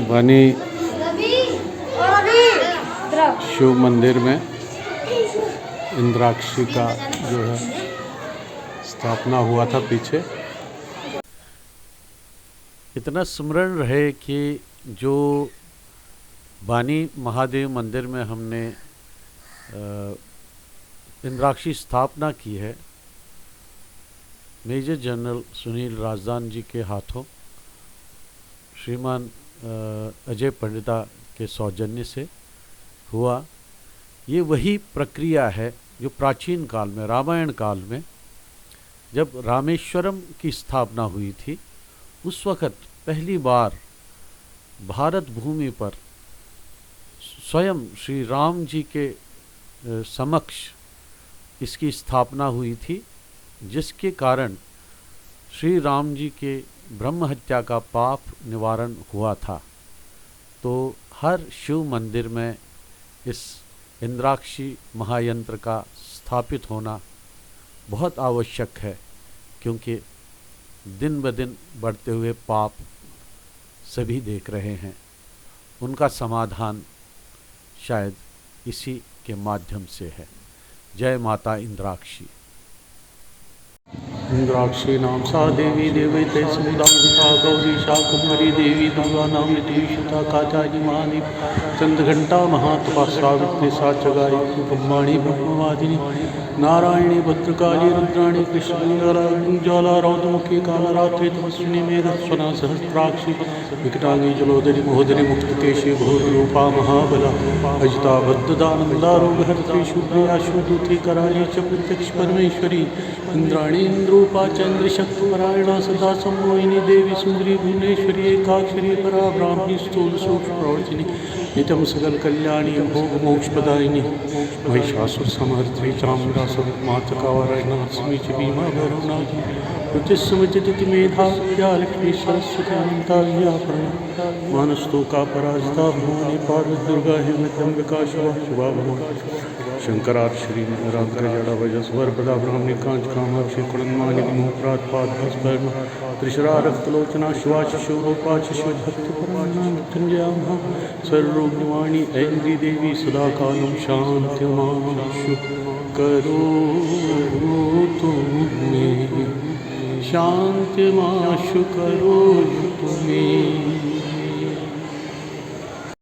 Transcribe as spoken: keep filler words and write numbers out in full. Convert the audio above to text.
बानी शिव मंदिर में इंद्राक्षी का जो है स्थापना हुआ था पीछे। इतना स्मरण रहे कि जो बानी महादेव मंदिर में हमने इंद्राक्षी स्थापना की है, मेजर जनरल सुनील राजदान जी के हाथों श्रीमान अजय पंडिता के सौजन्य से हुआ। ये वही प्रक्रिया है जो प्राचीन काल में, रामायण काल में, जब रामेश्वरम की स्थापना हुई थी, उस वक़्त पहली बार भारत भूमि पर स्वयं श्री राम जी के समक्ष इसकी स्थापना हुई थी, जिसके कारण श्री राम जी के ब्रह्म हत्या का पाप निवारण हुआ था। तो हर शिव मंदिर में इस इंद्राक्षी महायंत्र का स्थापित होना बहुत आवश्यक है, क्योंकि दिन ब दिन बढ़ते हुए पाप सभी देख रहे हैं। उनका समाधान शायद इसी के माध्यम से है। जय माता इंद्राक्षी। इंद्राक्षी नाम सा देवी देवैते समुदायिता गौरी शाकंभरी देवी दुर्गा नाम ऋतुषिता कात्यायनी महादीप चंद्रघंटा महातपा सावित्री सा च गायत्री ब्रह्माणी ब्रह्मवादिनी नारायणी भद्रकाली रुद्राणी कृष्णगंगाला कुंजाला रौद्रमुखी कालरात्रि तपस्विनी मेघस्वना सहस्त्राक्षी विकटांगी जलोदरी महोदरी मुक्तकेशी घोर रूपा महाबला अजिता भद्रदानंदा रोगहरत्री शुभ्रिया शुद्धूती कराली च प्रत्यक्ष परमेश्वरी इंद्राणी इंद्रूपा चंद्रशक्ति परायणा सदा संमोहिनी देवी सुंदरी भुवनेश्वरी एकाक्षरी परा ब्राह्मी स्थूल सूक्ष्म प्रवचनी नित्यम सकल कल्याणी भोग मोक्ष प्रदायिनी महिषासुर समर्त्री चामुंडा सहित मातका वाराणसी च भीमा भैरवनाथ ज्योतिषमचित मेधा विद्या लक्ष्मी सरस्वती अनंता विद्या प्रणव मानस्तोका पराजिता भवानी पार्वती दुर्गा हिमदंबिका शिवा शिवा भवानी शंकरार श्री निरांक जड़ा वजस वरपदा ब्राह्मी कांच कामाक्षी कुणमानी मोहरात पाद हस्पर्म त्रिशरा रक्तलोचना शिवा शिशु रूपा शिशु भक्त परायणा मृत्युंजया महा सर्वरोगनिवारणी ऐन्द्री देवी सदा कालम शांति माशु करो तुम्हें शांति माशु करो तुम्हें